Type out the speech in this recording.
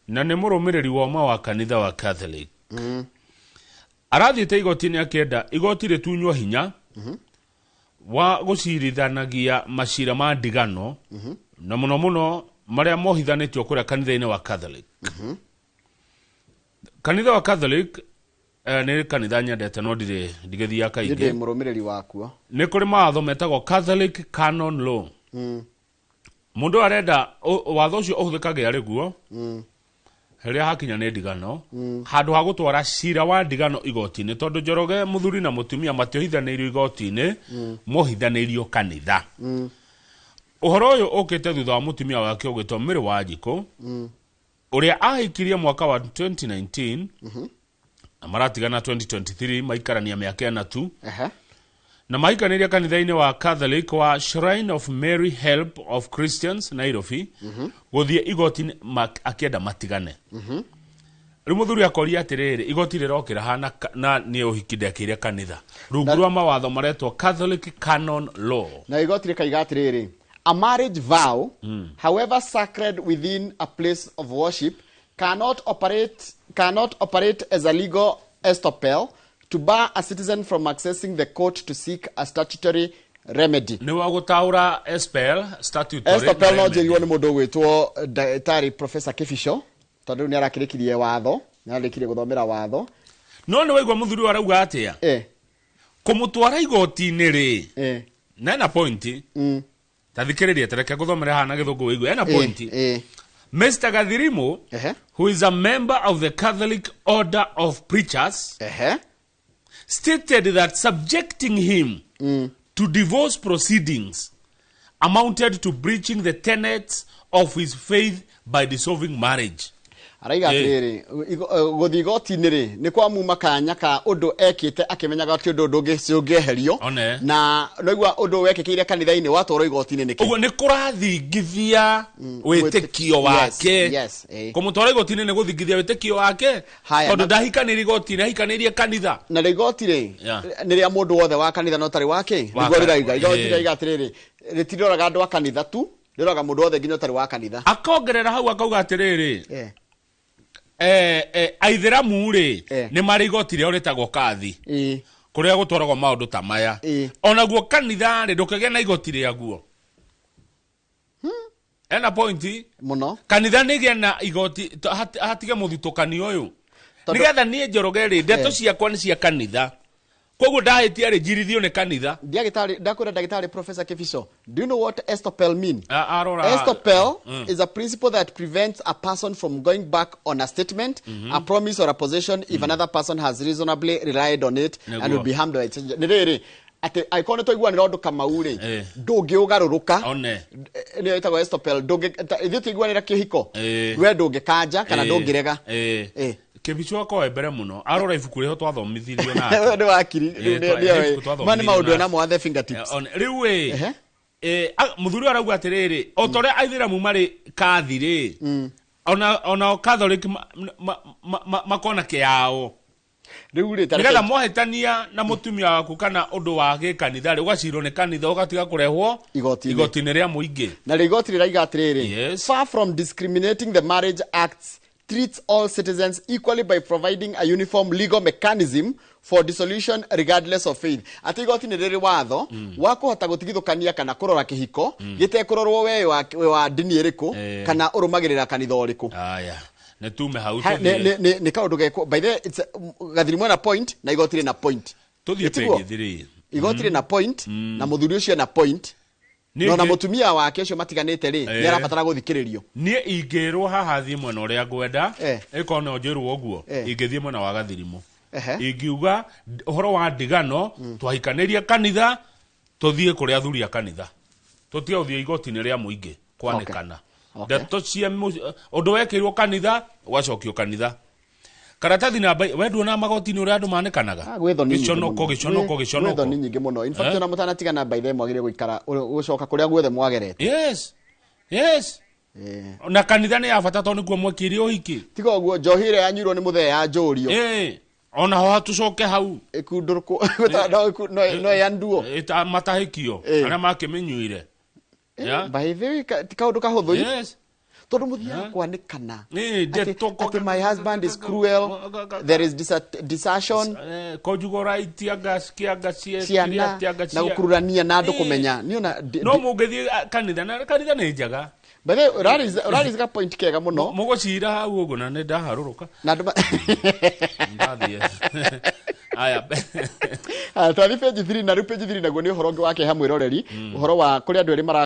Na nĩ mũrũmĩrĩri wa ũma wa kanitha wa Catholic. Arathiĩte igoti-inĩ akĩenda igoti rĩtunywo hinya wa gũcirithanagia macira ma ndigano na mũno mũno marĩa mohithanĩtio kũrĩa kanitha-inĩ wa Catholic. Kanitha wa Catholic nĩ kanitha nyendete no ndirĩ ndigĩthiaga Niĩ ndĩ kaingĩ. mũrũmĩrĩri wakuo. Nĩ kũrĩ mawatho metagwo Catholic Canon Law. Mũndũ ũyũ arenda watho ũcio ũhũthĩkage arĩ guo rĩrĩa hakinya nĩ ndigano handũ ha gũtwara cira wa ndigano igoti-inĩ tondũ Njoroge mũthuri na mũtumia matiohithanĩirio igoti-inĩ mohithanĩirio kanitha. Ũhoro ũyũ ũkĩte thutha wa mũtumia wake ũgwĩtwo Mary Wanjikũ ũrĩa ahikirie mwaka wa 2019 na maratigana 2023 maikarania mĩaka ĩna tu. Na mahikanĩrie kanitha-inĩ wa Catholic wa Shrine of Mary Help of Christians Nairobi gũthiĩ igoti-inĩ akĩenda matigane. Rĩu mũthuri akoria atĩrĩrĩ, igoti rĩrokĩra hana na nĩ ũhiki ndekĩire kanitha rungu rwa mawatho maretwo Catholic Canon Law. Na igoti rĩkaiga atĩrĩrĩ, a marriage vow, however sacred within a place of worship, cannot operate as a legal estoppel to bar a citizen from accessing the court to seek a statutory remedy. Nĩ wa gũtaũra estoppel, statutory Estoppel no remedy. njĩrirwo nĩ mũndũ ũgwĩtwo ndagĩtarĩ Professor Kibicho tondũ rĩu nĩ arakĩrĩkirie watho, nĩ ararĩkirie gũthomera watho. No nĩ waigua mũthuri ũyũ arauga atĩa? Kũmũtwara igoti-inĩ rĩ, na ena point. Ta thikĩrĩria, tereke ngũthomere haha na gĩthũngũ wĩigue ena point. Mr. Gathirimu, who is a member of the Catholic Order of Preachers, stated that subjecting him to divorce proceedings amounted to breaching the tenets of his faith by dissolving marriage. Araiga atĩrĩrĩ, gũthiĩ igoti-inĩ rĩ nĩ kwamuma kanya ka ũndũ ekĩte akĩmenyaga atĩ ũndũ ũngĩeherio. One. Na noigua ũndũ wekĩkĩire kanitha-inĩ watwarwo igoti-inĩ nĩkĩ? Ũguo nĩ kũrathingithia wĩtĩkio wake. Kũmũtwara igoti-inĩ nĩ gũthingithia wĩtĩkio wake. Haya, tondũ ndahikanĩire igoti-inĩ, ahikanĩirie kanitha. Na rĩ igoti rĩ nĩ rĩa mũndũ wothe wa kanitha no tarĩ wake. Wa nĩguo rĩrauga igoti rĩrauga atĩrĩrĩ, rĩtiroraga andũ a kanitha tu, rĩroraga mũndũ wothe nginya ũtarĩ wa kanitha. Akongerera hau akauga atĩrĩrĩ, aithĩramu rĩ nĩ marĩ igoti rĩao rĩtagwo kathi kũrĩa gũtwaragwo maũndũ ta maya. Onaguo kanitha rĩ ndũkĩgĩa na igoti rĩaguo. Ena point. Mũno. Kanitha nĩ gĩa na igoti hatige mũthutũkanio ũyũ nĩgetha niĩ Njoroge rĩ ndeto ciakwa nĩ cia kanitha, koguo ndahĩtia rĩ njirithio nĩ kanitha. Ndiagĩtarĩ ndakwĩra ndagĩtarĩ Professor Kibicho, do you know what estoppel mean? Arora. Estoppel is a principle that prevents a person from going back on a statement, a promise or a position if another person has reasonably relied on it and will be harmed by it. Nĩ rĩrĩ atĩ angĩkorwo nĩ twaiguanĩra ũndũ Kamau rĩ, ndũngĩũgarũrũka. One. Nĩyo ĩtagwo estoppel. Ithuĩ tũiguanĩra kĩhiko, we ndũngĩkanja kana ndũngĩrega. Kĩbico akorwo mbere mũno arora ibuku rĩho twathomithirio nake. Nĩ wakiri. Ibuku Ma nĩ twathomithirio maũndũ nake. enamo at the fingertips. One, rĩu ĩ mũthuri ũyũ arauga atĩrĩrĩ, o ta ũrĩa aithĩramu marĩ kathi rĩ, onao Catholic makona kĩao. Rĩu rĩ ta nĩgetha mwahĩtania na mũtumia waku kana ũndũ wa gĩkanitha rĩ, ũgacirwo nĩ kanitha ũgatiga kũrehwo Igoti-inĩ. Igoti-inĩ rĩa mũingĩ. Na rĩ igoti rĩraiga atĩrĩrĩ, far from discriminating, the Marriage Acts treats all citizens equally by providing a uniform legal mechanism for dissolution regardless of faith. Atĩ igoti nĩ rĩrĩ watho wa kũhota gũtigithũkania kana kũrora kĩhiko gĩtekũrorwo we wĩ wa ndini ĩrĩkũ kana ũrũmagĩrĩra kanitha ũrĩkũ. Aya, nĩ tume hau. Nĩ tũthiĩ nĩ kaũndũ gekwo. By the way, Gathirimu ena point na igoti rĩna point. Tũthiĩ Ĩtiguo? page 3. Igoti rĩna point na mũthuri ũcio ena point Niĩ no na mũtumia wake ũcio matiganĩte rĩ nĩ arabatara gũthikĩrĩrio. Niĩ ingĩrwo haha thiĩ mwena ũrĩa ngwenda, ĩkorwo no njĩrwo ũguo, ingĩthiĩ mwena wa Gathirimu. Ingiuga ũhoro wa ndigano twahikanĩrie kanitha, tũthiĩ kũrĩ athuri a kanitha, tũtige gũthiĩ igoti-inĩ rĩa mũingĩ kwanĩkana. Ndeto cia ũndũ wekĩirwo kanitha ũgacokio kanitha karatathi namba. We nduona magoti-inĩ ũrĩa andũ manĩkanaga? Ah, gwĩ thoni nyingĩ gĩconoko mũno. Gĩconoko. Gwĩ gĩconoko thoni nyingĩ mũno. In fact, Eh? ona mũtanatigana, by the way, mwagĩrĩire gũikara gũcoka kũrĩa guothe mwagerete. Yes. Na kanitha nĩ ya bata tondũ nĩkuo mwekĩire ũhiki. Tiga ũguo, njohi ĩrĩa yanyuirwo nĩ mũthee ya njũrio. Ona ho tũcoke hau. Ĩkundũrũkwo no ĩanduo. Matahĩkio arĩa makĩmĩnyuire. Yeah. By the way, ti kaũndũ kahũthũ. Yes. Tondũ mũthiaga kwanĩkana Ndeto atĩ my husband is cruel, there is desertion. Conjugal right anga anga Ciana na gũkururania na andũ kũmenya niona. No mũngĩthiĩ kanitha, na kanitha nĩ njega. By the way, ũraris ga point kega mũno. Mũgũcira hau ũguo na nĩ ndaharũrũka. Na andũ Ndathiĩ aya. Ah, twathi page 3, na rĩu page 3 naguo nĩ ũhoro ũngĩ wa kĩeha, mwĩroreri, ũhoro wa kũrĩ andũ erĩ mara